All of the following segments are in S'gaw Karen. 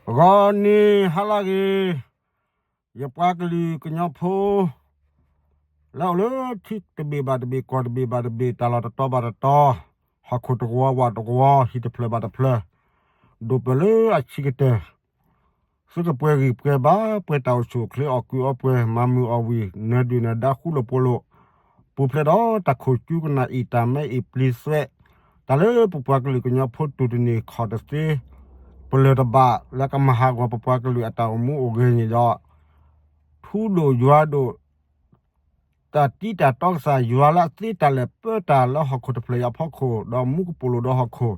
ဂီၤနံၤဟါလၢအဂ့ၤ, ယပှၤကလုာ်ကညီဖိ လၢအိၣ်လၢထံတဘ့ၣ်ဘၣ်တဘ့ၣ် ကီၢ်တဘ့ၣ်ဘၣ်တဘ့ၣ် တၢ်လီၢ်တတီၤဘၣ်တတီၤ, ဟီၣ်ခိၣ်တဝီဝးတဝီ ဟံၣ်တဖျၢၣ်ဘၣ်တဖျၢၣ်, ဒိၣ်ပၢၢ်လၢအဆံးကတၢၢ် သုကပှဲၤဂံၢ်ပှဲၤဘါ ပှဲၤတၢ်အိၣ်ဆူၣ်အိၣ်ချ့ အီၣ်ကုးအီပှဲၤ မၤမုာ်အီၣ်ဝံၣ် နၢၤဒုၣ်နၢၤဒါ ဃူလိာ်ဖိးလိာ်, ပူၤဖျဲးဒီးတၢ်ခိၣ်ကၠူကနၣ်အံၣ် တၢ်မဲအံၣ်ပျံၤသွဲး, တၢ်လၢပပှၤကလုာ်ကညီဖိ တူၢ်တန့ၢ်ခီၣ်တသ့ ပလၢၢ်တဘၣ် လၢကမၤဟးဂီၤပပှၤကလုာ်အတၢ်အိၣ်မူအိၣ်ဂဲၤန့ၣ်ဒီး ထူဒိၣ်ယွၤဒိၣ် တၢ်တံတၢ်တီကစၢ်ယွၤလၢအသ့တၢ်လၢာ် ပၢတၢ်လၢဟီၣ်ခိၣ်တဖျၢၣ်အံၤအဖီခိၣ် ဒီးမူကပိာ်လိၤဒီးဟီၣ်ခိၣ်,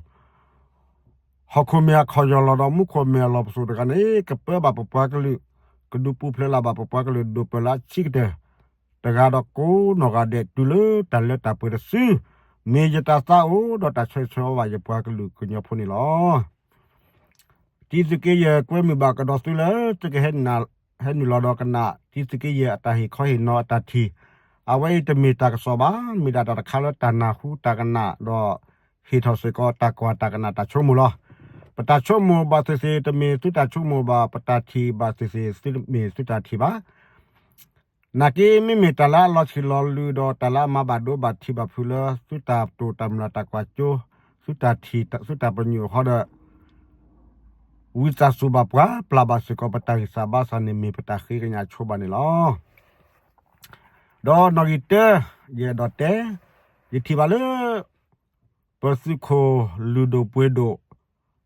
ဟီၣ်ခိၣ်မ့ၢ်အခီၣ်ယီၢ်လီၤဒီး မူခိၣ်မ့ၢ်အလီၢ်ပစိာ်တဂၤန့ၣ် ကပၢဘၣ်ပပှၤကလုာ်, ကဒုးပူၤဖျဲးလၢ်ဘၣ်ပပှၤကလုာ် ဒိၣ်ပၢၢ်လၢအဆံးကတၢၢ် တဂၤဒီးကိးနီၢ်ဂၤဒဲး တုၤလၢတၢ်လၢတၢ်ပှဲၤတစု, မ့ၢ်ယတၢ်သးအိၣ်ဒီးတၢ်ဆၢဂ့ၤဆၢဝါဘၣ်ယပှၤကလုာ်ကညီဖိန့ၣ်လီၤ. တံၤသုးက့ယဲၢ် ကွဲမုာ်ဘၣ်ကဒီးသုလၢ သုကဟဲ ဟဲနုာ်လီၤဒီးကနၣ် တံၤသုးက့ယဲၢ်အတၢ်ဟ့ၣ်ခီဟ့ၣ်နီၤအတၢ်ထံၣ်, အဝဲအံၤတမ့ၢ်တၢ်ကစီၣ်ဘၣ်, မ့ၢ်ဒၣ်တၢ်တခါလၢတၢ်နၢ်ဟူတၢ်ကနၣ်ဒီး ဟ့ၣ်ထီၣ်စ့ၢ်ကီးတၢ်ကွၢ်တၢ်ကနၣ်တၢ်ဆိကမိၣ်လီၤ. ပတၢ်ဆိကမိၣ်ဘၣ်သ့ၣ်သ့ၣ် တမ့ၢ်သုတၢ်ဆိကမိၣ်ဘၣ်, ပတၢ်ထံၣ်ဘၣ်သ့ၣ်သ့ၣ် သုတမ့ၢ်သုတၢ်ထံၣ်ဘၣ်. နာ်က့မ့မ့ၢ်တၢ်လၢအလီၤဆံးလီၤလုၢ်ဒီး တၢ်လၢအမၤဘၣ်ဒိဘၣ်ထံးဘၣ်ဖုးလၢ သုတၢ်တိာ်တၢ်မုၢ်လၢ်တၢ်ကွၢ်စိ, သုတၢ်ထံၣ် သုတၢ်ပညိၣ်အဃိဒီး ဝံသးစူၤဘၣ်ပှၤ ပျၢ်ဘၣ်စ့ၢ်ကီးပတၢ်ဂံၢ်စၢ်ဘါစၢ်န့ၣ် မ့ၢ်ပတၢ်ဃ့ကညးဆိဘၣ်န့ၣ်လီၤ. ဒီးနီၣ်ဂံၢ်တၢ, ယအဲၣ်ဒိးတဲ, ယထံၣ်ဘၣ်လၢ ပသုးခိၣ်လုၢ်ဒိၣ်ပှ့ၤဒိၣ်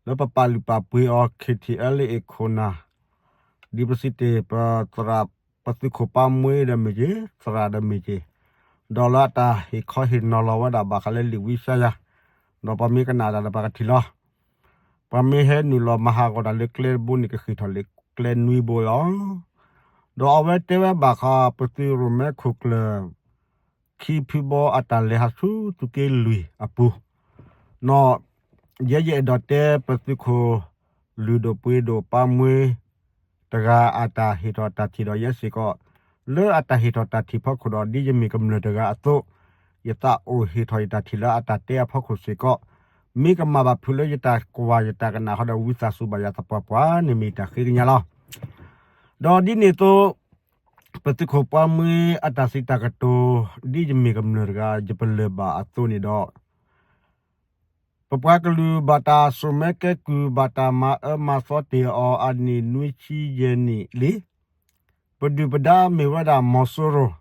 လၢပပာ်လုၢ်ပာ်ပှ့ၤအီၤ KTLA ခိၣ်နၢ် ဒ်ပစံးတ့ၢ် ပသရၣ် ပသုးခိၣ်ပၢ်မှ့ဒီးမ့ၢ်က့ၤ သရၣ်ဒီးမ့ၢ်က့ၤ, ဒီးလၢအတၢ်ဟ့ၣ်ခီဟ့ၣ်နီၤလီၤဝဲဒၣ်ဘၣ်ဃးလၢလံာ်ဝံစါယၤ, ဒီးပှၤမ့ၢ်ကနၣ်တၢ်ဒီးပှၤကထံၣ်လီၤ. ပှၤမ့ၢ်ဟဲနုာ်လီၤမၤဟးဂီၤတၢ်လၢကျဲတဘိန့ၣ် ကဃ့ၢ်ထီၣ်လၢကျဲနွံဘိလီၤ. ဒီးအဝဲတဲဝဲဘၣ်ဃး ပသုးရိၣ်မဲခိၣ်ကျၢၢ် ခံဖုဘီအတၢ်လဲၤဟးဆူသုးက့လွံၢ်အပူၤ, နီၣ်, ယဲယအဲၣ်ဒိးတဲပသုးခိၣ် လုၢ်ဒိၣ်ပှ့ၤဒိၣ်ပၢ်မှ့ တဂၤအတၢ်ဟ့ၣ်ထီၣ်တၢ်ထံၣ်ဒီးယဲစ့ၢ်ကီး, လၢအတၢ်ဟ့ၣ်ထီၣ်တၢ်ထံၣ်ဖီခိၣ်ဒီး ဒ်ယမ့ၢ်ကမျၢၢ်တဂၤအသိး, ယသးအိၣ်ဟ့ၣ်ထီၣ်ယတၢ်ထံၣ်လၢအတၢ်တဲအဖီခိၣ်စ့ၢ်ကီး, မ့ၢ်ကမၣ်ဘၣ်ဖုးလၢယတၢ်ကွၢ်ယတၢ်ကနၣ်ဃီဒီး ဝံသးစူၤဘၣ်ယၤသပှၢ်ပှၢ်န့ၣ်မ့ၢ်ယတၢ်ဃ့ကညးလီၤ. ဒီးဒ်န့ၣ်အသိး, ပသုးခိၣ်ပၢ်မှ့အတၢ်စံးတၢ်ကတိၤ, ဒ်ယမ့ၢ်ကမျၢၢ်တဂၤ ယပလၢၢ်ဘၣ်အသိးန့ၣ်ဒီး ပပှၤကလုာ်ဘၣ်တၢ်စိာ်မၢကဲကုၢ် ဘၣ်တၢ်မၤအၢမၤသီတ့ၢ်အီၤအနံၣ်နွံဆံယဲၢ်နံၣ်လံ. ပဒုၣ်ပဒါမ့ၢ်ဝဲဒၣ်မီၤစိရိၤ,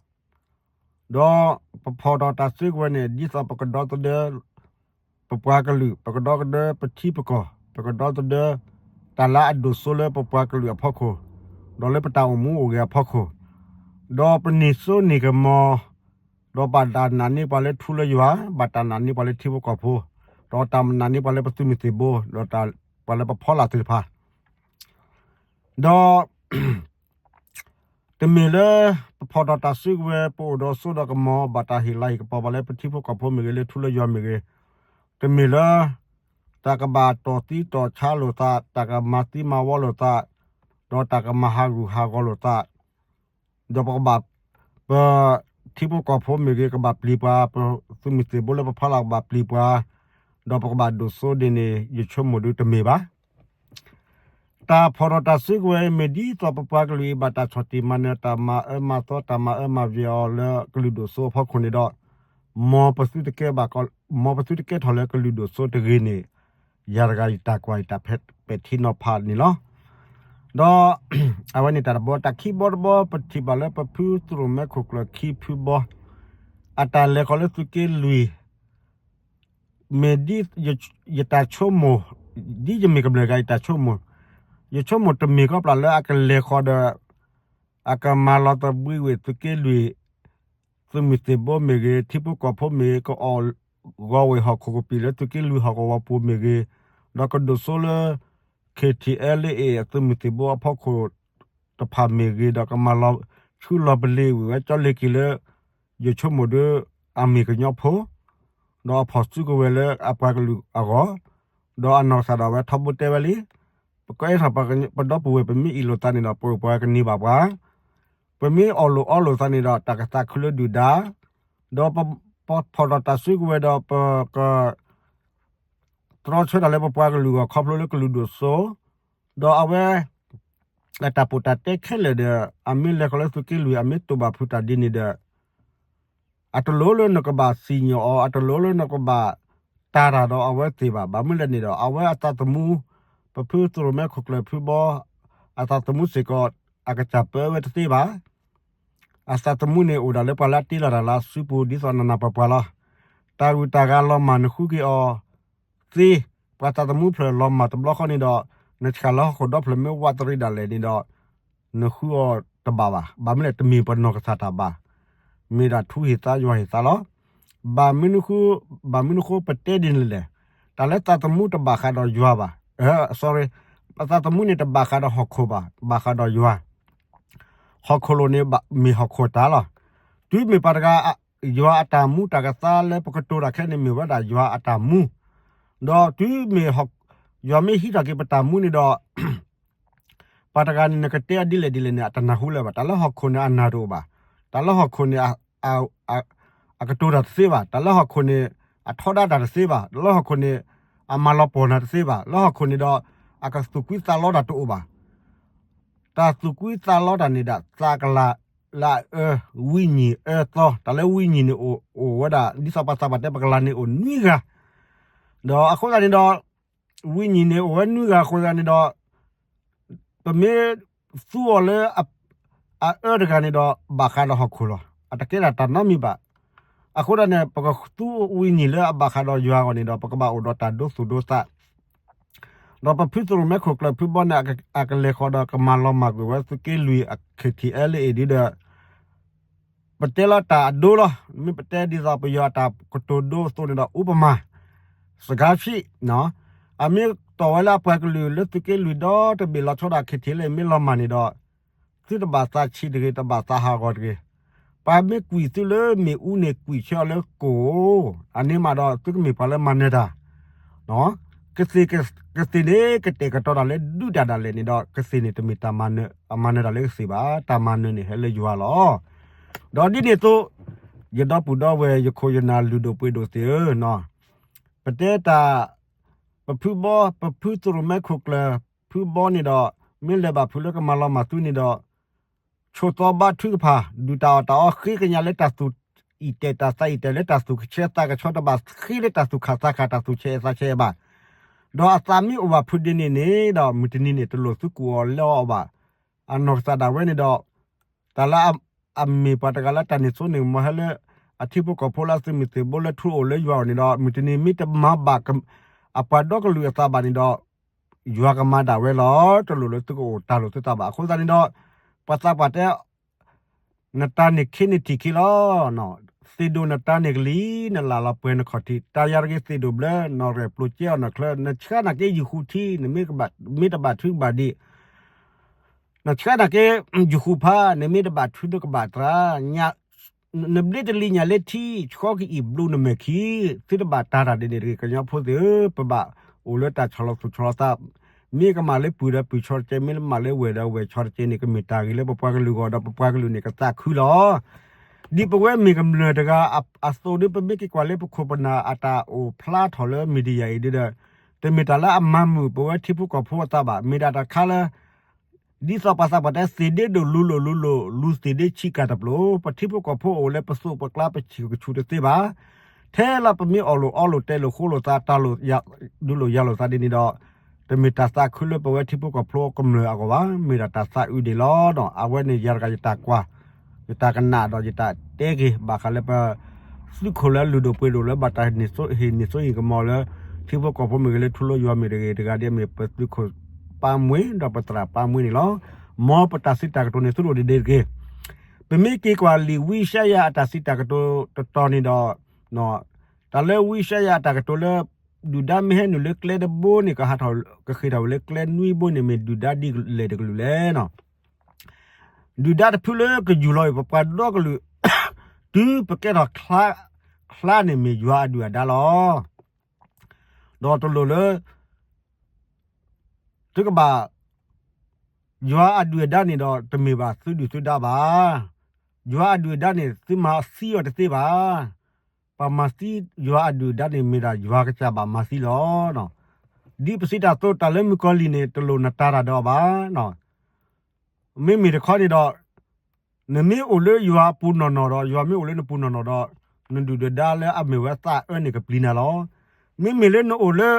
ဒီးပဖီၣ်ထီၣ်တၢ်စုကဝဲၤန့ၣ် ဒ်သိးပကဒီသဒၢ ပပှၤကလုာ်, ပကဒီသဒၢပထံပကီၢ်, ပကဒီသဒၢ တၢ်လၢအဒိၣ်စိလၢပပှၤကလုာ်အဖီခိၣ်, ဒီးလၢပတၢ်အိၣ်မူအိၣ်ဂဲၤအဖီခိၣ်, ဒီးပန့ၢ်စိန့ၢ်ကမီၤ ဒီးဘၣ်တၢ်နာ်န့ၢ်ပှၤလၢထူလၢယွၤ, ဘၣ်တၢ်နာ်န့ၢ်ပှၤလၢထံဖိကီၢ်ဖိ, ဒီးတၢ်နာ်န့ၢ်ပှၤလၢပသုးမုၢ်သံၣ်ဘိ, ဒီးပှၤလၢပဖီလာ်သ့ၣ်တဖၣ်, ဒီး တမ့ၢ်လၢ ပဖီၣ်ထီၣ်တၢ်စုကဝဲၤ ပအိၣ်ဒီးစိဒီးကမီၤ ဘၣ်တၢ်ဟ့ၣ်လၤဟ့ၣ်ကပီၤပှၤလၢပထံဖိကီၢ်ဖိမ့ၢ်ဂ့ၤ လၢထူလၢယွၤမ့ၢ်ဂ့ၤ, တမ့ၢ်လၢ တၢ်ကဘၣ်တီၢ်သံတီၢ်ဆါလိာ်သး, တၢ်ကမၤသံမၤဝီလိာ်သး, ဒီးတၢ်ကမၤဟးဂူာ်ဟးဂီၤလိာ်သး, ဒီးပကဘၣ် ပထံဖိကီၢ်ဖိမ့ၢ်ဂ့ၤ ကဘၣ်ပျံၤပှၤ, ပသုးမုၢ်သံၣ်ဘိလၢပဖီလာ်ကဘၣ်ပျံၤပှၤ, ဒီးပကဘၣ်ဒိၣ်စိဒ်န့ၣ် ယဆိကမိၣ်ဒုတမ့ၢ်ဘၣ်. တၢ်ဖီၣ်ထီၣ်တၢ်စုကဝဲၤအံၤ မ့ၢ်ဒ်သိးပပှၤကလုာ်အံၤ ဘၣ်တၢ်ဆီၣ်တံၢ်မၤနၢၤ တၢ်မၤအၢမၤသီ တၢ်မၤအၢမၤစၢၤအီၤလၢကလုာ်ဒိၣ်စိအဖီခိၣ်န့ၣ်ဒီး, မ်ပသုတကဲဘၣ်, မ်ပသုတကဲထီၣ်လၢကလုာ်ဒိၣ်စိတဂ့ၤန့ၣ်, ယၤတဂၤယတၢ်ကွၢ်ယတၢ်ပဲာ်ထံနီၤဖးန့ၣ်လီၤ. ဒီး အဝဲန့ၣ်တၢ်တဘီ, တၢ်ခံဘီတဘီ ပထံၣ်ဘၣ်လၢပဖုသုးရိၣ်မဲခိၣ်ကျၢၢ်ခံဖုဘီ အတၢ်လဲၤဃီၤလၢသုးက့လွံၢ် မ့ၢ်ဒ်ယတၢ်ဆိကမိၣ်, ဒ်ယမ့ၢ်ကမျၢၢ်တဂၤယတၢ်ဆိကမိၣ်, ယဆိကမိၣ်တမ့ၢ်ကီးပျၢ်လၢအကလဲၤဃီၤဒီး အကမၤလီၤသဘှံးဝံၤသုးက့လွံၢ် သုးမုၢ်သံၣ်ဘိမ့ၢ်ဂ့ၤ, ထံဖိကီၢ်ဖိမ့ၢ်ဂ့ၤ, ကအီၣ်ဂီၤဝဲဟီၣ်ခိၣ်ကပံာ်လၢသုးက့လွံၢ်ဟီၣ်ကဝီၤပူၤမ့ၢ်ဂ့ၤ, ဒီးကဒိၣ်စိလၢ KTLA အသုးမုၢ်သံၣ်ဘိအဖီခိၣ်တဖၣ်မ့ၢ်ဂ့ၤ, ဒီးကမၤလီၤဆူလီၤပလ့ၤဝံၤဝဲကၠီလ့ၤက့ၤလၢ ယဆိကမိၣ်ဒီး အမ့ၢ်ကညီဖိ ဒီးအဖီၣ်စုကဝဲၤလၢအပှၤကလုာ်အဂီၢ်, ဒီးအနီၢ်ကစၢ်ဒၣ်ဝဲထီဘိတဲဝဲလံ, ပကအဲၣ်ထီၣ်ပဒီပုၢ်ဝဲၢ် ပမ့ၢ်အ့ၣ်လိာ်သးန့ၣ်ဒီး ပပှၤကန့ၢ်ဘၣ်ပှၤ, ပမ့ၢ်အီၣ်လိာ်အီလိာ်သးန့ၣ်ဒီး တၢ်ကသးခုလၢဒုၣ်ဒါ, ဒီးပဖီၣ်ထီၣ်တၢ်စုကဝဲၤဒီး ပက တြီဆၢတၢ်လၢပပှၤကလုာ်အဂီၢ် ခီဖျိလၢကလုာ်ဒိၣ်စိ, ဒီးအဝဲ အတၢ်ပီးတၢ်တဲခဲလၢာ်ဒီး အမ့ၢ်လဲၤဃီၤလၢသုးက့လွံၢ် အမ့ၢ်တိာ်ဘၣ်ဖုးတၢ်ဒ်န့ၣ်ဒီး အတလိၣ်လၢနကဘၣ်စံၣ်ညီၣ်အီၤ, အတလိၣ်လၢနကဘၣ်တၤတၢ်ဒီးအဝဲသ့ၣ်ဘၣ်. ဘၣ်မနုၤလဲၣ်န့ၣ်ဒီး အဝဲအသးသမူ ပဖုသရိၣ်မဲခိၣ်ကျၢၢ်ဖုဘီ အသးသမူစ့ၢ်ကီး အကစၢ်ပၢဝဲတသ့ဘၣ်. အသးသမူန့ၣ်အိၣ်ဒၣ်လၢပှၤလၢအတ့လီၤတၢ်လၢအစုပူၤ ဒ်သိးနနၢ်ပၢၢ်ပှၤလီၤ. တၢ်ဂုၤတၢ်ဂၤလီၤမၢ်နဃုက့ၤအီၤသ့, ပှၤသးသမူဖျၢၣ်လီၤမၢ်တဘျီဃီန့ၣ်ဒီး နဆှၢလၢဟီၣ်ခိၣ်ဒီဖျၢၣ်မ့ၢ်ဝးတရံးဒၣ်လဲာ်န့ၣ်ဒီး နဃုအီၤတဘၣ်ဘၣ်. ဘၣ်မနုၤလဲၣ် တမ့ၢ်ပနီၢ်ကစၢ်တၢ်ဘၣ်, မ့ၢ်ဒၣ်ထူဟ့ၣ်သါယွၤဟ့ၣ်သါလီၤ. ဘၣ်မနုၤဃိ, ဘၣ်မနုၤဃိပတဲဒ်န့ၣ်လဲၣ်. တၢ်လၢသးသမူတဘၣ်ဃးဒီးယွၤဘၣ်, sorry, ပသးသမူန့ၣ်တဘၣ်ဃးဒီးဟီၣ်ခိၣ်ဘၣ်, ဘၣ်ဃးဒီးယွၤ. ဟီၣ်ခိၣ်လိၤန့ၣ်မ့ၢ်ဟီၣ်ခိၣ်တၢ်လီၤ. တုၤမ့ၢ်ပှၤတဂၤ ယွၤအတၢ်မူတၢ်ကသါလၢပကတိၤတၢ်ခဲန့ၣ်မ့ၢ်ဝဲဒၣ်ယွၤအတၢ်မူ, ဒီးတုၤမ့ၢ် ယွၤမ့ၢ်ဟံးထီၣ်က့ၤပတၢ်မူန့ၣ်ဒီး ပှၤတဂၤန့ၣ် နကတဲအီၤဒ်လဲၣ်ဒ်လဲၣ်န့ၣ် အတနၢ်ဟူလၢၤဘၣ်. တၢ်လၢဟီၣ်ခိၣ်န့ၣ်အနၢ်တအိၣ်ဘၣ်. တၢ်လၢဟီၣ်ခိၣ်န့ၣ် အကတိၤတၢ်တသ့ဘၣ်. တၢ်လၢဟီၣ်ခိၣ်န့ၣ် အထီဒါတၢ်တသ့ဘၣ်. တၢ်လၢဟီၣ်ခိၣ်န့ၣ် အမၤလီၤပှီၢ်နၤတသ့ဘၣ်. လၢဟီၣ်ခိၣ်န့ၣ်ဒီး အကသူၣ်ကွံသးလီတၢ်တအိၣ်ဘၣ်. တၢ်သူၣ်ကွံသးလီတၢ်န့ၣ်ဒၣ် သးကလၤလၢအအၢ, ဝံၣ်ညံၣ်အၢသီ, တၢ်လၢဝံၣ်ညံၣ်န့ၣ်အိၣ်ဝဲဒၣ် ဒ်သိးပှၤသးပှၢ်တဲပကလၤန့ၣ်အိၣ်နွံဂၤ, ဒီးအဃိသတးန့ၣ်ဒီး ဝံၣ်ညံၣ်န့ၣ်အိၣ်ဝဲနွံဂၤအဃိသတးန့ၣ်ဒီး ပမ့ၢ်သူအီၤလၢ အအၢတဂၤန့ၣ်ဒီး ဘၣ်ဃးဒီးဟီၣ်ခိၣ်လီၤ. အတကဲဒၣ်တၢ်နီတမံၤဘၣ်. အဃိသတးန့ၣ် ပကသူဝံၣ်ညံၣ်လၢအဘၣ်ဃးဒီးယွၤအဂီၢ်န့ၣ်ဒီး ပကဘၣ်အိၣ်ဒီးတၢ်ဒိသူၣ်ဒိသး ဒီးပဖုသရိၣ်မဲခိၣ်ကျၢၢ်ဖုဘီန့ၣ် အကလဲၤဃီၤဒီးကမၤလီၤမၢ်ကွံာ်ဝဲသုးက့လွံၢ်အ KTLA ဒ်ဒီး ပတဲလီၤတၢ်အဒိလီၤ. မ့ၢ်ပတဲဒ်သိးပယီၤအတၢ်ကတိၤဒိအသိးန့ၣ်ဒီး ဥပမာ စကားဖြင့် အမ့ၢ်တီၢ်ဝဲလၢအပှၤကလုာ်လၢ သုးက့လွံၢ်ဒီတဘ့ၣ်လီၤဆီဒၣ် KTLA မ့ၢ်လီၤမၢ်န့ၣ်ဒီး သုတဘၣ်သးဆံးတဂ့ၤ, တဘၣ်သးဟးဂီၤတဂ့ၤ. ပှၤမ့ၢ်ကွံာ်သုလၢမ့ၣ်အူန့ၣ် ကွံာ်ဆၢအီၤလၢကိၣ်, အန့ၣ်မးဒီး သုကမ့ၢ်ပှၤလၢမၤနၢၤတၢ် ကသ့ၣ်, ကသ့ၣ်န့ၣ် ကတဲာ်ကတီၤတၢ်လၢဒုးတၢ်ဒၣ်လဲာ်န့ၣ်ဒီး ကသ့ၣ်န့ၣ် တမ့ၢ်တၢ်မၤနၢၤ, အမၤနၢၤတၢ်လၢကသ့ၣ်ဘၣ်. တၢ်မၤနၢၤန့ၣ်ဟဲလၢယွၤလီၤ. ဒီးဒ်န့ၣ်အသိး ယဒီပုၢ်ဒီဝဲၢ် ယခိၣ်ယနၢ်လုၢ်ဒိၣ်ပှ့ၤဒိၣ်သ့ၣ်ဧၢ, ပတဲတၢ် ပဖုဘီ, ပဖုသရိၣ်မဲခိၣ်ကျၢၢ် ဖုဘီန့ၣ်ဒီး မ့ၢ်လဲၤဘၣ်ဖုးလၢကမၤလီၤမၢ်သုန့ၣ်ဒီး ဆိးသီဘါထုကဖၣ်, ဒုၣ်တၢ်အီၣ်တၢ်အီ ဃ့ကညးလၢတၢ်သူၣ်အံၣ်တဲာ်တၢ်သးအံၣ်တဲာ် လၢတၢ်သူၣ်ကဆှီသးကဆှီ, တဘၣ်ဃ့လၢတၢ်သူၣ်ခးသးခး တၢ်သူၣ်ဆဲးအဲးသးဆဲးအဲးဘၣ်. ဒီးအသးမ့ၢ်အိၣ်ဘၣ်ဖုးဒ်န့ၣ်န့ၣ်ဒီး မုၢ်တနံၤန့ၣ် တလိၣ်သုကူၣ်အီၤလဲအီၤဘၣ်. အနီၢ်ကစၢ်ဒၣ်ဝဲန့ၣ်ဒီး တၢ်လၢအမ့ၢ်ပှၤတဂၤလၢတၢ်န့ၢ်စိန့ၢ်ကမီၤဟဲလၢ အထံဖိကီၢ်ဖိလၢအသုးမုၢ်သံၣ်ဘိလၢထူအိၣ်လၢယွၤအအိၣ်န့ၣ်ဒီး မုၢ်တနံၤမ့ၢ်တမၤဘၣ် အပှၤဒီကလုာ်အသးဘၣ်န့ၣ်ဒီး ယွၤကမၤဒၣ်ဝဲလီၤ. တလိၣ်လၢသုကအိၣ်တၢ်လိာ်သုသးဘၣ်. အဃိသတးန့ၣ်ဒီး ပှၤသးပှၢ်တဲ နတၢ်န့ၢ်ခ့နထံၣ်ခ့လီၤ. သ့ၣ်ဒိၣ်နတၢ်န့ၢ်ကလံၤ နလၢ်လီၤပှဲၤနခီၣ်ထံး, တၢ်ယၤတဂ့ၤသ့ၣ်ဒိၣ်ဘျၢ နီၣ်ရဲၣ်ပျိကဲအီၤနီၣ်ချၢ, နဆှၢနာ်က့ယုၢ်ဃူထံ နမ့ၢ်တဘၣ်ထုကဘၣ်ဒံး, နဆှၢနာ်က့ယုၢ်ဃူဖး နမ့ၢ်တဘၣ်ထုဒီးကဘၣ်သရၣ် နဘျ့တလံၤညၣ်လၢထံ ဆှီကအံၣ်ဘျိနမဲာ်ခံ, သုတဘၣ်တၤတၢ်ဒ်န့ၣ်တဂ့ၤ. ကညီဖိသ့ၣ်ဧၢ, ပဘၣ်အိၣ်လၢတၢ်ဆီၣ်လီၤသူၣ်ဆီၣ်လီၤသး, မ့ၢ်ကမၣ်လၢပုၢ်ဒီးပုၢ်ဆီတကဲ, မ့ၢ်မၣ်လၢဝဲၢ်ဒီးဝဲၢ်ဆီတကဲန့ၣ် ကမ့ၢ်တၢ်ဂ့ၤလၢပပှၤကလုာ်အဂီၢ်ဒီး ပပှၤကလုာ်န့ၣ် ကသးခုလီၤ. ဒ်ပဝဲမ့ၢ်ကမျၢၢ်တဂၤအသိးဒီး ပမ့ၢ်က့ၤကွၢ်လၢပခိၣ်ပနၢ်အတၢ်အိၣ်ဖျါထီၣ်လၢ media အံၤဒီး တမ့ၢ်တၢ်လၢအမၤမုာ်ပဝဲထံဖိကီၢ်ဖိအသးဘၣ်. မ့ၢ်ဒၣ်တၢ်တခါလၢ ဒ်သိးပှၤသးပှၢ်တဲ သ့ၣ်ဒ့ဒိၣ်လူၤလိာ်လူၤလိာ် လူၤသ့ၣ်ဒ့ဆံးကၢ်တပျိာ်, ပထံဖိကီၢ်ဖိအိၣ်လၢပသိးပကျါ ပဆံးကဆူးတသ့ဘၣ်. ထဲလၢပမ့ၢ်အီၣ်လိာ်အီလိာ် တဲလိာ်ဃိလိာ်သး တၢ်လိာ်ဒုးလိာ်ယၤလိာ်သးဒ်န့ၣ်ဒီး တမ့ၢ်တၢ်သးခုလၢပဝဲထံဖိကီၢ်ဖိကမျၢၢ်အဂီၢ်ဘၣ်, မ့ၢ်ဒၣ်တၢ်သးအုးဒံးလီၤ. အဝဲန့ၣ်ယၤတဂၤယတၢ်ကွၢ် ယတၢ်ကနၣ်ဒီးယတၢ်တဲက့ၤ ဘၣ်ဃးလၢပ သုးခိၣ်လၢလုၢ်ဒိၣ်ပှ့ၤဒိၣ်လၢ ဘၣ်တၢ်ဟ့ၣ်န့ၢ်စိဟ့ၣ်န့ၢ်စိဟ့ၣ်ကမီၤလၢ ထံဖိကီၢ်ဖိမ့ၢ်ဂ့ၤ လၢထူလၢယွၤမ့ၢ်တဂ့ၤ တဂၤဒ်အမ့ၢ်ပသုးခိၣ်ပၢ်မှ့ၢ် ဒီးပသရၣ်ပၢ်မှ့ၢ်န့ၣ်လီၤ. မ်ပတၢ်စံးတၢ်ကတိၤန့ၣ် သုတအိၣ်ဒံးဒံးတဂ့ၤ. ပမ့ၢ်က့ၤကွၢ်လံာ်ဝံယၡါယၤအတၢ်စံးတၢ်ကတိၤတတီၤန့ၣ်ဒီး တၢ်လၢဝံယၡါယၤအတၢ်ကတိၤလၢ ဒုၣ်ဒါမ့ၢ်ဟဲနုာ်လၢကျဲတဘိန့ၣ် ကဟးထီၣ် ကဃ့ၢ်ထီၣ်ဝဲလၢကျဲနွံဘိန့ၣ် မ့ၢ်ဒုၣ်ဒါဒ်လဲၣ်တကလုာ်လဲၣ်. ဒုၣ်ဒါတဖုလၢကယူၢ်လီၤအံၤ ပပှၤဒီကလုာ် တုၤပကဲထီၣ်ချါ, ချါန့ၣ်မ့ၢ်ယွၤအဒုၣ်အဒါလီၤ. ဒီးတလိၣ်လၢ သုကဘၣ် ယွၤအဒုၣ်အဒါန့ၣ်ဒီး တမ့ၢ်ဘၣ်သုဒုၣ်သုဒါဘၣ်. ယွၤအဒုၣ်အဒါန့ၣ် သုမၤသံအီၤတသ့ဘၣ်. ပှၤမၤသံယွၤအဒုၣ်အဒါန့ၣ် မ့ၢ်ဒၣ်ယွၤကစၢ်ဘၣ်မၤသံလီၤ. ဒ်ပစံးတၢ်အသိး တၢ်လၢမုၣ်ကီၤလံၢ်န့ၣ် တလိၣ်နတၤတၢ်ဒီးအီၤဘၣ်. မ့မ့ၢ်တခီန့ၣ်ဒီး နမ့ၢ်အိၣ်လၢယွၤအပူၤနီၢ်နီၢ်ဒီး ယွၤမ့ၢ်အိၣ်လၢနပူၤနီၢ်နီၢ်ဒီး နဒုၣ်နဒါလၢအမ့ၢ်ဝဲသးအၢန့ၣ်ကပျံၤနၤလီၤ. မ့မ့ၢ်လၢနအိၣ်လၢ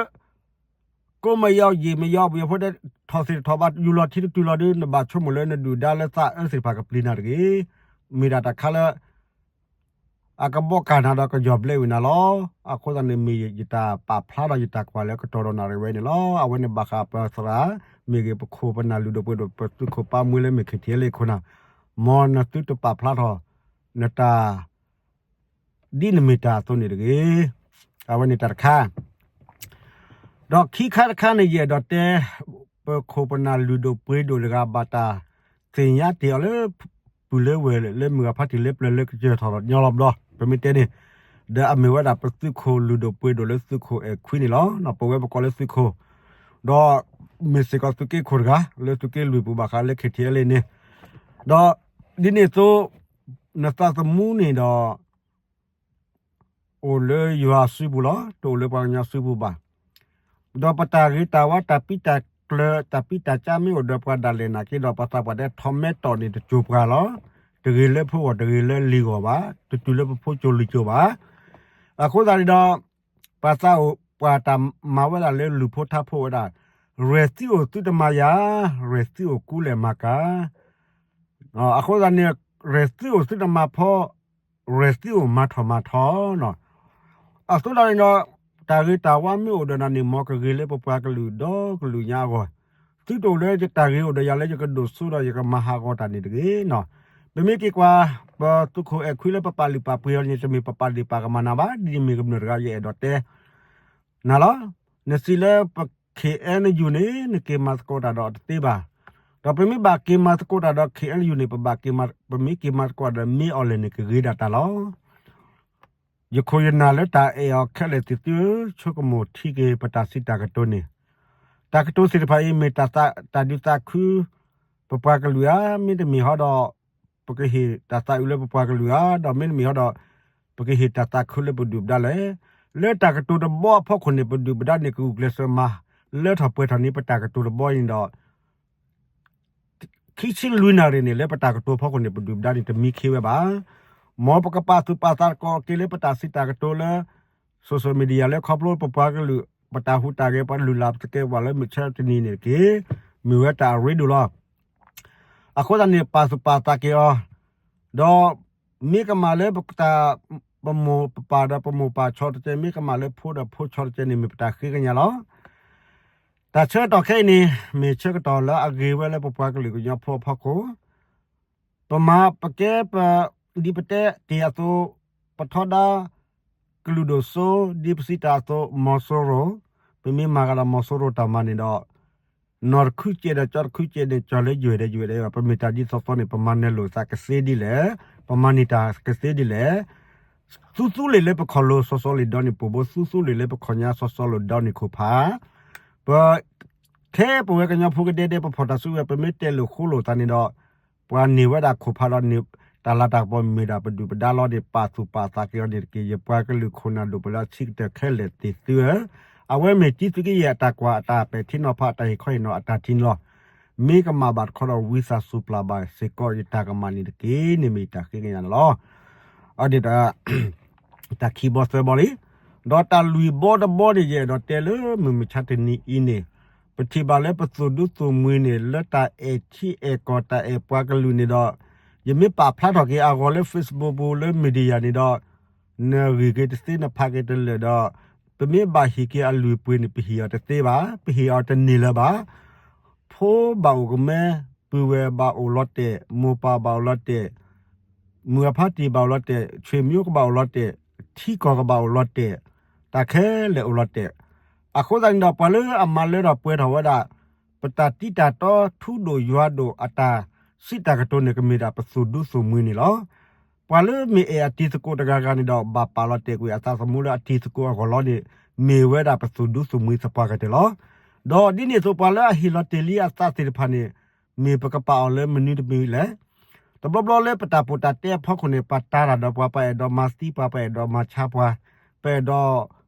ကိးမယီၤယံာ်မယီၤ ပယီၤဖိတဲ ထီၣ်သ့ၣ်တထီၣ်ဘၣ် ယူၤလီၤထံတတုၤလီၤဒီး နဘၣ်ဆိကမိၣ်လၢနဒုၣ်ဒါလၢသးအၢသ့ၣ်တဖၣ်ကပျံၤနၤတဂ့ၤ. မ့ၢ်ဒၣ်တၢ်ခါလၢ အကဘီကၢ်နၤဒီးကယီၢ်ဘျဲးဝံၤနၤလီၤ. အဃိသတးန့ၣ် မ့ၢ်ယတၢ်ပာ်ဖျါဒီးယတၢ်ကွၢ်လၢကတီၢ်ဒီးနၣ်ရံၣ်ဝဲန့ၣ်လီၤ. အဝဲန့ၣ်ဘၣ်ဃးပသရၣ် မ့ၢ်ဂ့ၤ ပခိၣ်ပနၢ်လုၢ်ဒိၣ်ပှ့ၤဒိၣ် ပသုးခိၣ်ပၢ်မွေးလၢမ့ၢ် ခံထံၣ်လ့ၣ်ခိၣ်နၢ် မ်နသုတပာ်ဖျါထီၣ် နတၢ် ဒ်နမ့ၢ်တၢ်အသိးန့ၣ်တဂ့ၤ. အဝဲန့ၣ်တၢ်တခါ ဒီးခံခါတခါန့ၣ် ယအဲၣ်ဒိးတဲ ပခိၣ်ပနၢ်လုၢ်ဒိၣ်ပှ့ၤဒိၣ်တဂၤဘၣ်တၢ်သ့ၣ်ညါတ့ၢ်အီၤလၢ ပုၢ်လၢဝဲၢ်လၢမုၢ်ဂၤဖါတံၢ်လၢပျၢၤလၢကစၢၢ်ထီၣ်ညီလီၤဘျီ ပမ့ၢ်တဲန့ၣ် ဒီးအမ့ၢ်ဝဲဒၣ်ပသုးခိၣ်လုၢ်ဒိၣ်ပှ့ၤဒိၣ်လၢသုးခိၣ်အဲၣ်ခွံန့ၣ်လီၤ. ပဝဲပကိးလၢသုးခိၣ် ဒီးမ့ၢ်စ့ၢ်ကီးသုးက့ခိၣ်တဂၤ လၢသုးက့လွံၢ်ပူၤဘၣ်ဃးလၢ ခံထံၣ်လ့ၣ်န့ၣ် ဒီးဒ်န့ၣ်အသိး နသးသမူန့ၣ်ဒီး အိၣ်လၢယွၤစုပူၤလီၤ. တအိၣ်လၢပှၤကညီစုပူၤဘၣ်. ဒီးပတၢ်ဂ့ၤတၢ်ဝါ တၢ်ပံတၢ်ကျၢၤ တၢ်ပံတၢ်ကၢ်မ့ၢ်အိၣ်ဒီးပှၤဒၣ်လဲာ်နာ်က့ဒီး ပသးပှၢ်တဲထီၣ်မဲထီၣ်န့ၣ်တစိၤပှၤလီၤ. တဂ့ၤလၢဖိဂီၢ် တဂ့ၤလၢလံၤဂီၢ်ဘၣ်, တတုၤလၢပဖိကၠိၤလံၤကၠိၤဘၣ်. အဃိသတးန့ၣ်ဒီး ပှၤသးအိၣ် ပှၤတၢ်မၤဝဲဒၣ်လၢလူၤဖိထါဖိဝဲဒၣ်, ရဲၣ်သံအိၣ်သုတမၤယၤ, ရဲၣ်သံအိၣ်ကူလဲၢ်မၤကၤ အဃိသတးန့ၣ် ရဲၣ်သံအိၣ်သုတမၤဖီ, ရဲၣ်သံအိၣ်မၤထီၣ်မၤထီနီၤ. အဃိသတးန့ၣ်ဒီး တၢ်ဂ့ၤတၢ်ဝါမ့ၢ်အိၣ်ဒီးနၤန့ၣ် မ်ကဂ့ၤလၢပပှၤကလုာ်ဒီကလုာ်ညါအဂီၢ်, သုတအိၣ်လၢတၢ်ဂ့ၤအိၣ်ဒီးယၤလၢယကဒိၣ်စိဒီး ယကမၤဟးဂီၤတၢ်န့ၣ်တဂ့ၤနီၤ. ပမ့ၢ်က့ၤကွၢ် ပသုးခိၣ်အဲၣ်ခွံလၢပပာ်လုၢ်ပာ်ပှ့ၤအီၤန့ၣ် တမ့ၢ်ပပာ်လုၢ်ပာ်ကမၣ်နၤဘၣ်, ဒ်ယမ့ၢ်ကမျၢၢ်တဂၤ ယအဲၣ်ဒိးတဲ နၤလီၤ. နစံးလၢပ ခ့ၣ်အဲၣ်ယူၣ်န့ၣ် နက့ၤမၤသကိးတၢ်ဒီးအီၤတသ့ဘၣ်. ဒီးပမ့ၢ်ဘၣ်က့ၤမၤသကိးတၢ်ဒီး ခ့ၣ်အဲၣ်ယူၣ်န့ၣ် ပဘၣ်က့ၤမၤ, ပမ့ၢ်က့ၤမၤသကိးဒီး မ့ၢ်အီၤလဲၣ်န့ၣ် ကဂ့ၤဒၣ်တၢ်လီၤ. ယခိၣ်ယနၢ်လၢတၢ်အဲၣ်အီၤခဲလၢာ်သ့ၣ်သုဧၢ, ဆိကမိၣ်ထံက့ၤပတၢ်စံးတၢ်ကတိၤန့ၣ်, တၢ်ကတိၤသ့ၣ်တဖၣ်အံၤ မ့ၢ်တၢ်ဒုးသးခု ပပှၤကလုာ်ဧါ, မ့တမ့ၢ်ဟီဒီး ပကဟ့ၣ်တၢ်သးအုးလၢပပှၤကလုာ်ဧါ, ဒီးမ့တမ့ၢ်ဟီဒီး ပကဟ့ၣ်တၢ်သးခုလၢပဒုၣ်ပဒါလဲၣ်. လၢတၢ်ကတိၤတဘီအဖီခိၣ်န့ၣ် ပဒုၣ်ပဒါန့ၣ် ကဂုာ်ကျဲးစၢးမၤလၢထီၣ်ပှဲၤထီၣ်န့ၢ်ပတၢ်ကတိၤတဘီအံၤန့ၣ်ဒီး ခံဆံလွံၢ်နၣ်ရံၣ်န့ၣ် လၢပတၢ်ကတိၤဖီခိၣ်န့ၣ် ပဒုၣ်ပဒါန့ၣ် တမံခ့ဝဲဘၣ်. မ်ပကပာ်သူၣ်ပာ်သးသကိးက့ၤလၢပတၢ်စံးတၢ်ကတိၤလၢ social media လၢခီဖျိပပှၤကလုာ် ပတၢ်ဟူးတၢ်ဂဲၤ ပှၤလုၢ်လၢ်ပသကဲပှၤလၢမုၢ်ဆါတနံၤန့ၣ်တက့ၢ်. မ့ၢ်ဝဲတၢ်အရ့ဒိၣ်လီၤ. အဃိသတးန့ၣ် ပာ်သူၣ်ပာ်သးက့ၤအီၤ, ဒီးမ့ၢ်ကမၣ်လၢပမိၢ်ပပၢ်ဒီးပမိၢ်ပၢ်ဆီတကဲ, မ့ၢ်ကမၣ်လၢဖိဒီးဖိဆီတကဲန့ၣ် မ့ၢ်ပတၢ်ဃ့ကညးလီၤ. တၢ်ဆၢကတီၢ်ခဲအံၤန့ၣ် မ့ၢ်ဆၢကတီၢ်လၢအဂ့ၤဝဲလၢပပှၤကလုာ်ကညီဖိအဖီခိၣ်, ပမၤပကဲပ, ဒ်ပတဲတ့ၢ်အသိး, ပထီဒါကလုာ်ဒိၣ်စိ ဒ်ပစံးတၢ်အသိး မီၤစိရိၤ, ပမ့ၢ်မၤဂၤဒီးမီၤစိရိၤတၢ်မၤန့ၣ်ဒီး နီၢ်တခုကဲးဒီးကၠီတခုကဲးန့ၣ် ကၠီၤလၢယွဲၢ်ဒီးယွဲၢ်ဒီး ပမ့ၢ်တၢ်ဒ်သိးသိးန့ၣ် ပမၤနၢၤလိာ်သးကသ့ဒ်လဲၣ်, ပမၤန့ၢ်တၢ်ကသ့ဒ်လဲၣ်. သူသူလ့ၤလၢပခီၣ်လိၤစီစီလ့ၤဒီန့ၣ် ပူၤဘိ သူသူလ့ၤလၢပခီၣ်ညါစီစီလ့ၤဒီန့ၣ်ခိၣ်ဖး, ပ, ထဲပဝဲကညီဖိကဒဲဒဲ ပဖီၣ်တၢ်စုကဝဲၤ ပမ့ၢ်တဲလိာ်ဃိလိာ်သးန့ၣ်ဒီး ပှၤန့ၢ်ဝဲဒၣ်ခိၣ်ဖးဒီးန့ၢ်တၢ်လၤတၢ်ကပီၤ မ့ၢ်ဒၣ်ပဒုၣ်ပဒါလီၤန့ၣ် ပာ်သူၣ်ပာ်သးက့ၤအီၤန့ၣ်တက့ၢ်. ယပှၤကလုာ်ခိၣ်နၢ်ဒိၣ်ပှ့ၤလၢအဆံးကတၢၢ်ခဲလၢာ်သ့ၣ်သုဧၢ, အဝဲမ့ၢ်တံသုးက့ယဲၢ်အတၢ်ကွၢ် အတၢ်ပဲာ်ထံနီၤဖး အတၢ်ဟ့ၣ်ခီဟ့ၣ်နီၤအတၢ်ထံန့ၣ်လီၤ. မ့ၢ်ကမၣ်ဘၣ်တခီဒီး ဝံသးစူၤပျၢ်ဘၣ်စ့ၢ်ကီးယတၢ်ကမၣ်န့ၣ်တက့ၢ်န့ၣ် မ့ၢ်ယတၢ်ဃ့ကညးန့ၣ်လီၤ. အဒ်တၢ် တၢ်ခံဘီသၢဘီလံ. ဒီးတၢ်လွံၢ်ဘီတဘီန့ၣ် ယအဲၣ်ဒိးတဲလၢမုၢ်မဆါတနံၤအံၤန့ၣ်, ပထံၣ်ဘၣ်လၢပသိၣ်ဒူသိၣ်မှံၤန့ၣ် လၢတၢ်အဲၣ်ထံအဲၣ်ကီၢ် တၢ်အဲၣ်ပှၤကလုာ်န့ၣ်ဒီး, ယမ့ၢ်ပာ်ဖျါထီၣ်က့ၤအဂီၢ်လၢ Facebook ပူၤ လၢ media န့ၣ်ဒီး, နဂံၢ်က့ၤတသ့ နဖးက့ၤတလၢာ်ဒီး, ပမ့ၢ်ဘၣ်ဟ့ၣ်က့ၤအလုၢ်အပှ့ၤန့ၣ် ပဟ့ၣ်အီၤတသ့ဘၣ်, ပဟ့ၣ်အီၤတန့ၢ်လၢၤဘၣ်. ဖိဘၣ်အိၣ်ကမဲ, ပုၢ်ဝဲၢ်ဘၣ်အိၣ်လီၤတဲာ်, မိၢ်ပၢ်ဘၣ်အိၣ်လီၤတဲာ်, မုၢ်အဖါတံၢ်ဘၣ်အိၣ်လီၤတဲာ်, ဆွေမျိုးကဘၣ်အိၣ်လီၤတဲာ်, ထံကီၢ်ကဘၣ်အိၣ်လီၤတဲာ်, တၢ်ခဲလၢာ်အိၣ်လီၤတဲာ်. အဃိသတးန့ၣ်ဒီး ပှၤလၢအမၤလၢထီၣ်ပှဲၤထီၣ်ဝဲဒၣ် ပတၢ်တံၢ်တၢ်တီထူဒိၣ်ယွၤဒိၣ်အတၢ်စံးတၢ်ကတိၤန့ၣ် ကမ့ၢ်ဒၣ်ပသိၣ်ဒူသိၣ်မှံၤန့ၣ်လီၤ. ပှၤလၢမ့ၢ်အဲၣ်အတံၤသကိးတဂၤဂၤန့ၣ်ဒီး ဘၣ်ပာ်လီၤတဲာ်ကွံာ်အသးသမူလၢအတံၤသကိးအဂီၢ်လီၤန့ၣ် မ့ၢ်ဝဲဒၣ်ပသိၣ်ဒူသိၣ်မှံၤသပှၢ်ကတၢၢ်လီၤ. ဒီးဒ်န့ၣ်အသိး ပှၤလၢအဟ့ၣ်လီၤတဲာ်လံအသးသ့ၣ်တဖၣ်န့ၣ် မ့ၢ်ပကပာ်အီၤလၢမနုၤတမံၤလဲၣ်. တဘျီဘျီလၢပတၢ်ပီးတၢ်တဲအဖီခိၣ်န့ၣ် ပှၤတၤတၢ်ဒီးပှၤ, ပှၤအဲၣ်ဒိးမၤသံပှၤ, ပှၤအဲၣ်ဒိးမၤဆါပှၤ, ပှၤအဲၣ်ဒိး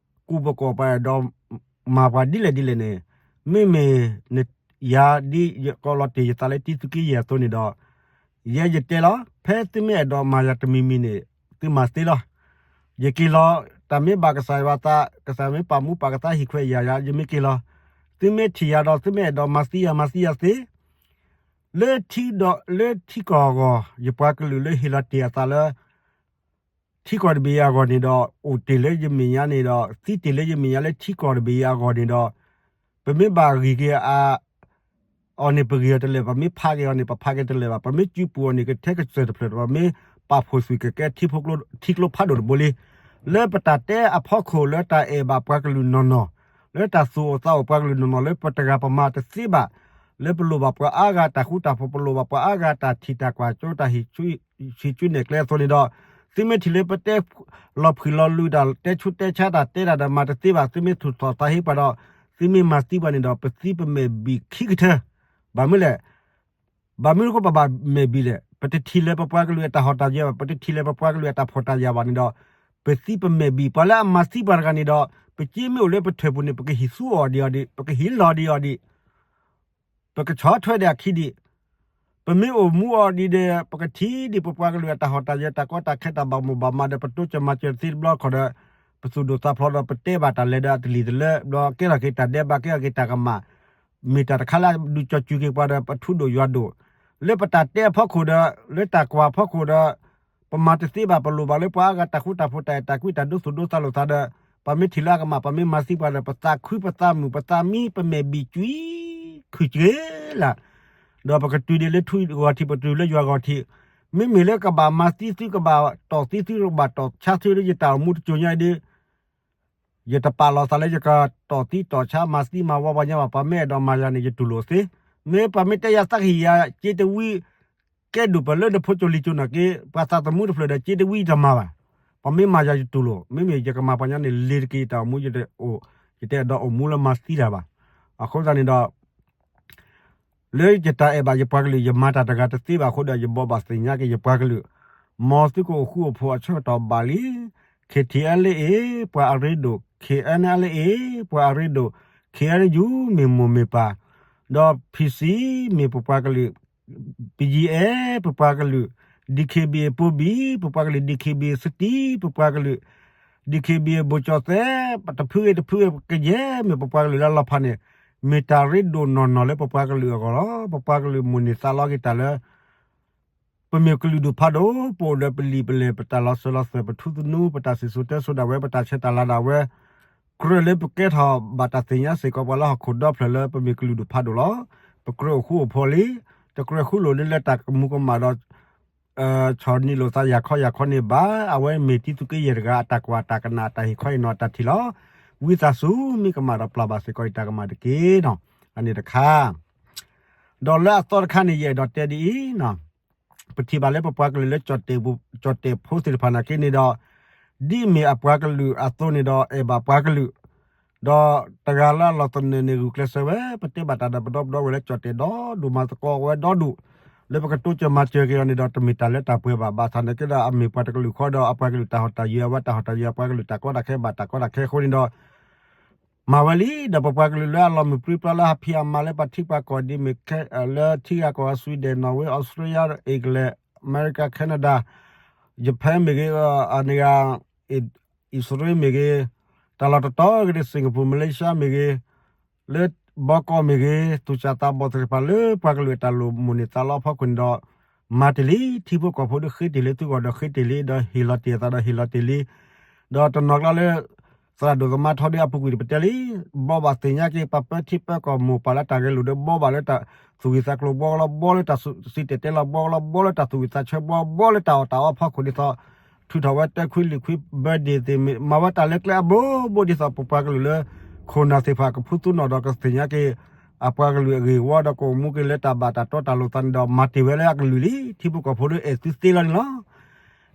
ကူၣ်ပကိး, ပှၤအဲၣ်ဒိးမၤပှၤဒ်လဲၣ်ဒ်လဲၣ်န့ၣ်, မ့မ့ၢ် ယၤဒ်ယကိးလီၤတ့ၢ်ယသးလၢတံသုးက့ယဲၢ်အသိးန့ၣ်ဒီး ယဲယတဲလီၤ ဖဲသုမ့ၢ်အဲၣ်ဒိးမၤယၤတမံၤမံၤန့ၣ် သုမၤသ့လီၤ. ယက့ၤလီၤ တၢ်မ့ၢ်ဘၣ်ကစၢ်ယွၤသး ကစၢ်မ့ၢ်ပာ်မူပာ်ကသါဟ့ၣ်ခွဲးယၤယၤ ယမ့ၢ်က့ၤလီၤ. သုမ့ၢ်ထံၣ်ယၤဒီး သုမ့ၢ်အဲၣ်ဒိးမၤသံယၤမၤသံယၤသ့ လၢထံဒီး လၢထံကီၢ်အဂီၢ် ယပှၤကလုာ်လၢဟ့ၣ်လီၤတ့ၢ်အသးလၢ ထံကီၢ်တဘ့ၣ်အံၤအဂီၢ်န့ၣ်ဒီး အိၣ်တ့ၢ်လၢယမဲာ်ညါန့ၣ်ဒီး သံတ့ၢ်လၢယမဲာ်ညါလၢထံကီၢ်တဘ့ၣ်အံၤအဂီၢ်န့ၣ်ဒီး ပမ့ၢ်ဘၣ်ဂံၢ်က့ၤအီၤန့ၣ် ပဂံၢ်အီၤတလၢာ်, ပမ့ၢ်ဖးက့ၤအီၤန့ၣ် ပဖးက့ၤတလၢာ်ဘၣ်, ပမ့ၢ်စုပူၤအီၤန့ၣ် ကထဲကစၢၢ်တဖျၢၣ်, ပမ့ၢ်ပာ်ဖှိၣ်သွံၣ်ကကဲထံဖိကျိ ထံကျိဖးဒိၣ်တဘိလံ. လၢပတၢ်တဲအဖီခိၣ် လၢတၢ်အဲၣ်ဘၣ်ပှၤကလုာ်နီၢ်နီၢ်, လၢတၢ်သူၣ်အိၣ်သးအိၣ်ပှၤကလုာ်နီၢ်နီၢ် လၢပတဂၤပမၤတသ့ဘၣ်, လၢပလိၣ်ဘၣ်ပှၤအါဂၤတၢ်ဃူတၢ်ဖိး, ပလိၣ်ဘၣ်ပှၤအါဂၤတၢ်ထံၣ်တၢ်ကွၢ်ကၠိ တၢ်ဟံး ဟံးစုနဲၣ်ကျဲအသိးန့ၣ်ဒီး, သုမ့ၢ်ထံၣ်လၢပတဲလီၤဖှံလီၤလံၤတၢ် တဲဆူးတဲဆါတၢ် တဲတၢ်ဒီးမၤတသ့ဘၣ်, သုမ့ၢ်သူၣ်ထီၣ်သးဟ့ပှၤဒီး သုမ့ၢ်မၤသံပှၤန့ၣ်ဒီး ပသံပမဲာ်ဘံၣ်ခံကထၢ, ဘၣ်မနုၤလဲၣ် ဘၣ်မနုၤအဃိပဘၣ်မဲာ်ဘံၣ်လဲၣ်, ပတထံၣ်လၢပပှၤကလုာ်အတၢ်ဟီၣ်တၢ်ယၢၤဘၣ်, ပတထံၣ်လၢပပှၤကလုာ်အတၢ်ဖှီၣ်တၢ်ယာ်ဘၣ်န့ၣ်ဒီး, ပသံပမဲာ်ဘံၣ်, ပှၤလၢအမၤသံပှၤတဂၤန့ၣ်ဒီး, ပစ့မ့ၢ်အိၣ်လၢပထၢၣ်ပူၤန့ၣ် ပကဟံးသူအီၤဒံးအီၤဒံး, ပကဟံးလီၤဒံးအီၤဒံး, ပကဆီၣ်ထွဲဒံးအခံဒံး, ပမ့ၢ်အိၣ်မူအီၤဒံးဒီး ပကထံၣ်ဒံးပပှၤကလုာ်အတၢ်ဟီၣ်တၢ်ယၢၤ တၢ်ကီတၢ်ခဲတၢ်ဘၣ်မိၣ်ဘၣ်မးဒီး ပတိစၢၤမၤစၢၤသ့တဘျီတခီၣ်ဒီး, ပသူၣ်ဒိၣ်သးဖျိးဒီး ပတဲဘၣ်တၢ်လဲၤဒီးအတလံၤတလၢဘျီ ကဲထီၣ်က့ၤတၢ်ဒဲးဘး ကဲထီၣ်က့ၤတၢ်ကမၣ်, မ့ၢ်တၢ်တခါလၢအဒုးကၠီၤစူၤက့ၤပှၤဒီး ပထူဒိၣ်ယွၤဒိၣ်, လၢပတၢ်တဲအဖီခိၣ်ဒီး လၢတၢ်ကွၢ်အဖီခိၣ်ဒီး, ပမၤတသ့ဘၣ် ပလိၣ်ဘၣ်လၢပှၤအါဂၤတၢ်ဃူတၢ်ဖိး တၢ်အဲၣ်တၢ်ကွံ တၢ်ဒိသူၣ်ဒိသးလိာ်သးဒီး, ပမ့ၢ်ထံၣ်လၢအကမၣ် ပမ့ၢ်မၤသံပှၤဒီး ပသးခုပသးမုာ် ပသးမံ ပမဲာ်ဘံၣ်ကွံ ခုၣ်က့ၤလၢ်, ဒီးပကတုၤဒံးလၢထူဂီၤထံး ပတုၤလၢယွၤဂီၤထံး, မ့မ့ၢ်လၢကဘၣ်မၤသံသု ကဘၣ်တီၢ်သံသု ကဘၣ်တီၢ်ဆါသုလၢယတၢ်အိၣ်မူတစိၤညါအံၤဒီး ယတပာ်လီၤသးလၢယကတီၢ်သံတီၢ်ဆါမၤသံမၤဝီပှၤညါဘၣ်, ပမ့ၢ်အဲၣ်ဒိးမၤယၤန့ၣ် ယတူၢ်လိာ်သ့, မ့ၢ်ပမ့ၢ်တဲယၤသးကဟံၣ်ယၤ က့တဝံ ကဲဒိၣ်ပလၢနဖိကၠိလံၤကၠိနာ်က့ ပှၤသးသမူတဖျၢၣ်ဒီး က့တဝံတမၤဘၣ်, ပမ့ၢ်မၤယၤယတူၢ်လိာ်, မ့မ့ၢ်ယကမၤပှၤညါန့ၣ် လ့ၤတက့ၤယတၢ်အိၣ်မူ ယတအိၣ်, ယတအဲၣ်ဒိးအိၣ်မူလၢမၤသံတၢ်ဘၣ်, အဃိသတးန့ၣ်ဒီး လၢယတၢ်အဲၣ်ဘၣ်ယပှၤကလုာ် ယမၤတၢ်တဂၤတသ့ဘၣ်အဃိဒီး ယဘိးဘၣ်သ့ၣ်ညါက့ၤယပှၤကလုာ်, မ်သုကအိၣ်ဃူအိၣ်ဖိးအဆၢကတီၢ်ဘၣ်လံ, K T L A ပှၤအရ့ဒိၣ်, K N L A ပှၤအရ့ဒိၣ်, K N U မ့ၢ်မိၢ်မ့ၢ်ပၢ်, ဒီး P C မ့ၢ်ပပှၤကလုာ်, P G F ပပှၤကလုာ်, D K B A ပိဘံၣ် ပပှၤကလုာ်, D K B A သတံ ပပှၤကလုာ်, D K B A ဘိၣ်ကၠီၣ်သဲး, တဖုဂ့ၤတဖုဂ့ၤ ကယဲၢ်မ့ၢ်ပပှၤကလုာ်လၢအလီၤဖးန့ၣ်, မ့ၢ်တၢ်ရ့ဒိၣ်နီၢ်နီၢ်လၢပပှၤကလုာ်အဂီၢ်လီၤ. ပပှၤကလုာ်မိၣ်န့ၢ်သးလီက့ၤတၢ်လၢ ပမ့ၢ်ကလုာ်ဒူၣ်ဖးဒိၣ်, ပအိၣ်ဒီးပလံာ်ပလဲၢ်, ပတၢ်လီၤစၢၤလီၤသွဲၣ်, ပထူသနူ, ပတၢ်စံၣ်စိၤတဲစိၤဒၣ်ဝဲ, ပတၢ်ဆဲးတၢ်လၤဒၣ်ဝဲ, ကြၢးလၢပကဲထီၣ်ဘၣ်တၢ်သ့ၣ်ညါစ့ၢ်ကီးပှၤလၢဟီၣ်ခိၣ်ဒီဖျၢၣ်လၢပမ့ၢ်ကလုာ်ဒူၣ်ဖးဒိၣ်လီၤ. ပကြၢးအိၣ်ဃူအိၣ်ဖိးလံ, တကြၢးဃူလိာ်လၢတၢ်ကမူၤကမၣ်ဒီး ဆီၣ်နံၤလိာ်သးယၤခီယၤခီန့ၣ်ဘၣ်. အဝဲမ့ၢ်တံသုးက့ယဲၢ်တဂၤအတၢ်ကွၢ်တၢ်ကနၣ် တၢ်ဟ့ၣ်ခီဟ့ၣ်နီၤတၢ်ထံၣ်လီၤ. ဝံသးစူၤ မ့ၢ်ကမၣ်ဒီးပျၢ်ဘၣ်စ့ၢ်ကီးယတၢ်ကမၣ်တက့ၢ်နီၤ. အန့ၣ်တခါ ဒီးလၢအသီတခါန့ၣ် ယအဲၣ်ဒိးတဲဒ်အံၤ, ပထံၣ်ဘၣ်လၢပပှၤကလုာ်လၢ ကၠီၣ်တဲၣ်ဖိသ့ၣ်တဖၣ်နာ်က့န့ၣ်ဒီး, ဒ်မ့ၢ်အပှၤကလုာ်အသိးန့ၣ်ဒီး အဲၣ်ဘၣ်ပှၤကလုာ်, ဒီးတဂၤလၢအလီၢ်သနၢၣ်န့ၣ် ဂုာ်ကျဲးစၢးဝဲ, ပတဲဘၣ်တၢ်ဒီးပဒီပုၢ်ဒီဝဲၢ်လၢ ကၠီၣ်တဲၣ်ဒီဒူၣ် မၤသကိးဝဲဒီဒူၣ်, လၢပကတိစၢၤမၤစၢၤက့ၤအီၤန့ၣ်ဒီး တမ့ၢ်တၢ်လၢတၢ်ပှဲၤဘၣ်. ဘၣ်ဆၣ်နာ်က့ဒီး အမ့ၢ်ပှၤတကလုာ်ဃီဒီး အပှၤကလုာ်တၢ်ဟီၣ်တၢ်ယၢၤ အဝဲတၢ်ဟီၣ်တၢ်ယၢၤ အပှၤကလုာ်တၢ်ကီတၢ်ခဲဘၣ်တၢ်ကီတၢ်ခဲအဃိန့ၣ်ဒီး မၤဝဲလံ. ဒီးပပှၤကလုာ်လၢအလီၤမုၢ်ပြံပြါလၢဟးဖံးအမၤလၢပှၤထံပှၤကီၢ်ဒ်မ့ၢ် လၢထံဂၤကီၢ်ဂၤ Sweden, Norway, Australia, England, America, Canada, Japan မ့ၢ်ဂ့ၤ, အန့ၣ်ဂၤ အံၣ်စရ့လးမ့ၢ်ဂ့ၤ, တၢ်လီၢ်တတီၤဂ့ၤဒီး Singapore, Malaysia မ့ၢ်ဂ့ၤ, လၢဘီကီၢ်မ့ၢ်ဂ့ၤ, သူၣ်စၢ်သးဘီၣ်သ့ၣ်တဖၣ်လၢပှၤကလုာ်အတၢ်လိၣ်မိၣ်န့ၢ်သးလီအဖီခိၣ်န့ၣ်ဒီး မၤတ့ၢ်လံ. ထံဖိကီၢ်ဖိဒီးဃ့တ့ၢ်လံ, သုဂီၢ်ဒီးဃ့တ့ၢ်လံ, ဒီးဟ့ၣ်လီၤတ့ၢ်အသးဒီးဟ့ၣ်လီၤတ့ၢ်လံ. ဒီးတနီၤကျါလၢ သရၣ်ဒိၣ်သမါထီဒီးအပူၤကွံာ်ဒီးပတဲလံ, ဘိးဘၣ်သ့ၣ်ညါက့ၤ ပှၤပၢထံပၢကီၢ်မိၢ်ပၢ်လၢတၢ်ဂဲၤလိာ်ဒီး ဘိးဘၣ်လၢတၢ်သူၣ်ဂံၢ်သးကျိၤဘီလီၤ, ဘီလၢတၢ်စံၣ်တဲၤတဲလီၤဘီလီၤ, ဘီလၢတၢ်သူၣ်ဝံၣ်သးဆၢဘီ, ဘီလၢတၢ်အီၣ်တၢ်အီအဖီခိၣ်ဒ်သိး ထုးထီၣ်ဝဲတၢခွံလံာ်ခွံ birthday သ့ၣ်မ့ၢ် မၤဝဲတၢ်လၢကျဲအဘိဘိဒ်သိး ပပှၤကလုာ်လၢ ခိၣ်နၢ်သ့ၣ်တဖၣ် ကဖုသူနီၣ်ဒီးကသ့ၣ်ညါက့ၤ အပှၤကလုာ်အဂ့ၢ်ဝီဒီး ကအိၣ်မူက့ၤလၢတၢ်ဘၣ်တၢ်တီတၢ်လိၤသးန့ၣ်ဒီး မၤတ့ၢ်ဝဲလၢအကလုာ်လံ. ထံဖိကီၢ်ဖိဒီးအဲၣ်သုသ့လီၤန့ၣ်လီၤ.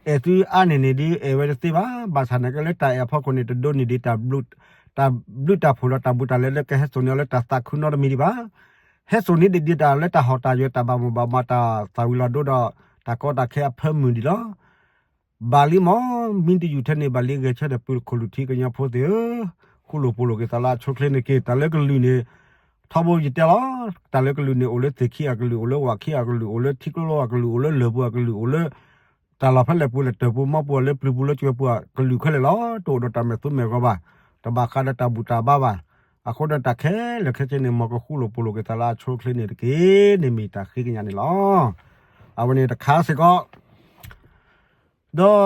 အဲၣ်သုအါန့ၢ်န့ၣ်ဒီး အဲၣ်ဝဲတသ့ဘၣ်. ဘၣ်ဆၣ်နာ်က့လၢတၢ်အဲၣ်အဖီခိၣ်န့ၣ် တဒိးန့ၢ်ဒံးတၢ်ဘျုးတၢ်ဖှိၣ်ဒီးတၢ်ဘူးတၢ်လဲလၢကဟဲစိာ်န့ၢ်အီၤလၢတၢ်သးခုနီတမံၤဒံးဘၣ်. ဟဲစိာ်န့ၢ်ဒံးဒံးတၢ်လၢတၢ်ဟီၣ်တၢ်ယၢၤ တၢ်ဘၣ်မိၣ်ဘၣ်မးတၢ်သၣ်ဝံၤလီၤဒိဒီး တၢ်ကီတၢ်ခဲအဖၢမုၢ်ဒံးလီၤ. ဘၣ်လံမး မံတယူၢ်ထဲန့ၣ် ဘၣ်လံဂဲၤဆၢထၢၣ်ပူၤခိၣ်လူၢ်ထံကညီဖိသ့ၣ်ဧၢ, ဃူလိာ်ဖိးလိာ်က့ၤသးလၢအဆိအချ့န့ၣ်က့ၤ တၢ်လၢကလုာ်န့ၣ် ထီဘိယတဲလီၤ, တၢ်လၢကလုာ်န့ၣ် အိၣ်လၢသ့ၣ်ခံအကလုာ်, အိၣ်လၢဝၣ်ခံအကလုာ်, အိၣ်လၢထံကျိအကလုာ်, အိၣ်လၢလၢၢ်ပူၤအကလုာ်, အိၣ်လၢ တၢ်လီၢ်ဖဲလဲၣ်ပူၤလဲၣ်, တၢ်ပူၤမီပူၤ, လၢပျုၤပူၤလၢကၢၤပူၤအကလုာ်ခဲလၢာ်လီၤ. တအိၣ်ဒီးတၢ်မဲာ်သူမဲာ်ဂီၤဘၣ်, တဘၣ်ဃးဒီးတၢ်ဘူၣ်တၢ်ဘါဘၣ်. အဃိဒီးတၢ်ခဲလၢာ်ခဲဆ့န့ၣ် မ်ကဃူလိာ်ဖိးလိာ်က့ၤသးလၢအဆိအချ့န့ၣ်တက့ၢ်န့ၣ် မ့ၢ်တၢ်ဃ့ကညးန့ၣ်လီၤ. အဝဲန့ၣ်တခါစ့ၢ်ကီး, ဒီး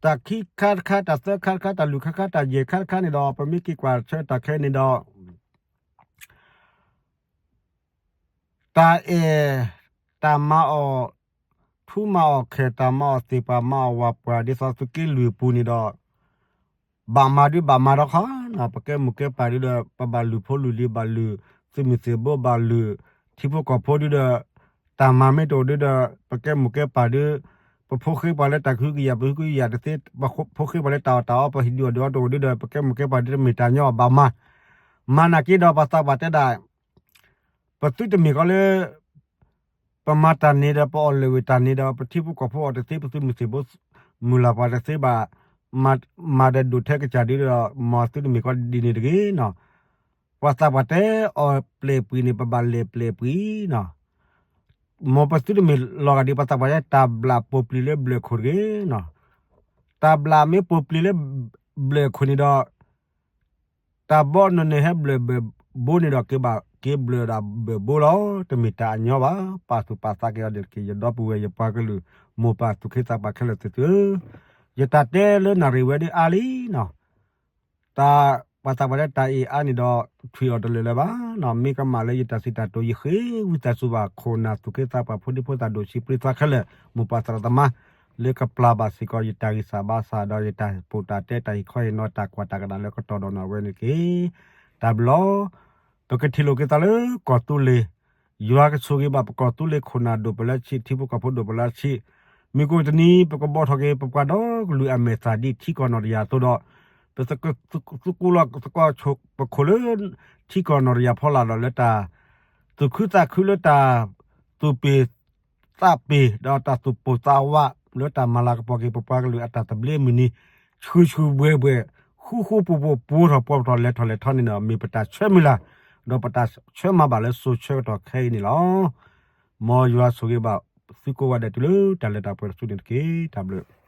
တၢ်ခံခါတခါ, တၢ်သၢခါတခါ, တၢ်လွံၢ်ခါတခါ, တၢ်ယဲၢ်ခါတခါန့ၣ်ဒီး ပမ့ၢ်က့ၤကွၢ်ဆၢတၢ်ခဲအံၤန့ၣ်ဒီး တၢ်အဲၣ်, တၢ်မၤအီၣ်ထူမၤအီၣ်ခဲ, တၢ်မၤအီၣ်သ့ၣ်ပှၢ်, မၤအီၣ်ဝၣ်ပှၢ်, ဒ်သိးသုးက့လွံၢ်အပူၤန့ၣ်ဒီး ဘၣ်မၤဒုးဘၣ်မၤဒီးခီ, ပကဲမိၢ်ကဲပၢ်ဒုးဒီး ပဘၣ်လုၢ်ဖိလုၢ်လံၤ, ဘၣ်လုၢ်သုးမုၢ်သံၣ်ဘိ, ဘၣ်လုၢ်ထံဖိကီၢ်ဖိဒုးဒီး တၢ်မၤမ့ၢ်တအိၣ်ဒုးဒီး ပကဲမိၢ်ကဲပၢ်ဒုး ပဖိဃ့ပှၤလၢတၢ်ကဟုကယာ်, ပဟုကယာ်တသ့, ပဖိဃ့ပှၤလၢတၢ်အီၣ်တၢ်အီ, ပဟံၣ်ဒုးအီၣ်ဒုးအီတအိၣ်ဒုးဒီး ပကဲမိၢ်ကဲပၢ်ဒုး တမ့ၢ်တၢ်ညီဘၣ်မၤ. မၤနာ်က့ဒီး ပသးပှၢ်တဲဒၣ် ပသုတမ့ၢ်ကီးလၢ ပမၤတၢ်န့ၣ်ဒီး ပအီၣ်လၢာ်ဝဲတၢ်န့ၣ်ဒီး ပထံဖိကီၢ်ဖိအီၣ်တသ့, ပသုးမုၢ်သံၣ်ဘိ မုၢ်လၢ်ပှၤတသ့ဘၣ်, မၤဒီးဒိၣ်ထဲကစၢ်ဒုးဒီး မ်သုတမ့ၢ်ကီးဒ်န့ၣ်တဂ့ၤနီၤ. ပှၤသးပှၢ်တဲအီၣ်ပျဲၢ်ပှံၤန့ၣ် ပဘၣ်လဲၤပျဲၢ်ပှံၤနီၤ. မ်ပသုတမ့ၢ်လီၤဂာ်ဒ်ပှၤသးပှၢ်တဲ တၢ်ဘျၣ်ပိာ်ပျံၤလၢဘျၢၣ်ခိၣ်တဂ့ၤနီၤ. တၢ်ဘျၣ်မ့ၢ်ပိာ်ပျံၤလၢဘျၢၣ်ခိၣ်န့ၣ်ဒီး တၢ်ဘီနုၤန့ၣ်ဟဲဘျၢၣ်ဘၢဘိန့ၣ်ဒီး က့ၤဘျၢၣ်ဒၣ်ဘၢၣ်ဘိလီၤ. တမ့ၢ်တၢ်အညီဘၣ်. ပာ်သူၣ်ပာ်သးက့ၤအီၤန့ၣ်တက့ၢ်. ယဒီပုၢ်ဝဲၢ်ယပှၤကလုာ် မိၢ်ပၢ်သူၣ်က့သးပှၢ်ခဲလၢာ်သ့ၣ်သုဧၢ, ယတၢ်တဲလၢနၣ်ရံၣ်ဝဲဒၣ်အါလံနီၤ. တၢ်ပှၤသးပှၢ်တဲတၢ်အံၤအါန့ၣ်ဒီး ထွံၣ်အီၤတလၢာ်လၢၤဘၣ်နီၤ. မ့ၢ်ကမၣ်လၢယတၢ်စံးတၢ်ကတိၤ ယဃ့ဝံသးစူၤဘၣ် ခိၣ်နၢ်သူၣ်က့သးပှၢ် ဖိဒံဖိသၣ်ဒိၣ်ဆံး ပြံသွါခဲလၢာ် မိၢ်ပၢ်သရၣ်သမါ လၢကပျၢ်ဘၣ်စ့ၢ်ကီး ယတၢ်ဂံၢ်စၢ်ဘါစၢ်ဒီး ယတၢ်ပိာ်တၢ်တဲ တၢ်ဟ့ၣ်ခီဟ့ၣ်နီၤ တၢ်ကွၢ်တၢ်ကဒါလၢကတီၢ်ဒီးနီၢ်ဝဲန့ၣ်တက့ၢ်. တၢ်ဘျုးလီၤ. ပကထံၣ်လိာ်က့ၤသးလၢကီၢ်သူလ့ၤ, ယွၤကဆိၣ်ဂ့ၤဘၣ်ပကီၢ်သူလ့ၤ ခိၣ်နၢ်ဒိၣ်ပလၢဆံး ထံဖိကီၢ်ဖိဒိၣ်ပလၢဆံး, မုၢ်ကအိၣ်တနံၤ ပကဘီၣ်ထီၣ်က့ၤပပှၤဒီကလုာ်အမဲာ်သၣ်ဒ်ထံကီၢ်နီၢ်တယၢ်အသိးဒီး ပသုးကိးလီၤသကိးဆိၣ်ပခိၣ်လၢ ထံကီၢ်နီၢ်တယၢ်ဖီလာ်ဒီး လၢတၢ်သူၣ်ခုသးခု လၢတၢ်သူၣ်ပ့ၢ် သးပ့ၢ် ဒီးတၢ်သူၣ်ပိၢ်သးဝး လၢတၢ်မၤလၤကပီၤက့ၤပပှၤကလုာ်အတၢ်သဘျ့အမုၢ်နံၤ ဆှုၣ်ဆှုၣ်ဘှဲၣ်ဘှဲၣ် ဃူဃူဖိးဖိး ပှိၤထီၣ်ပှီၤထီၣ် လဲၤထီၣ်လဲၤထီန့ၣ်ဒီး မ့ၢ်ပတၢ်ဆၢမုၢ်လၢ် ဒီးပတၢ်ဆၢမၤဘၣ်လၢစိၤဆၢကတီၢ်ခဲအံၤန့ၣ်လီၤ. မ်ယွၤဆိၣ်ဂ့ၤဘၣ်သုကိးဂၤဒဲးတုၤလၢတၢ်လၢတၢ်ပှဲၤတစုန့ၣ်တက့ၢ်. တၢ်ဘျုး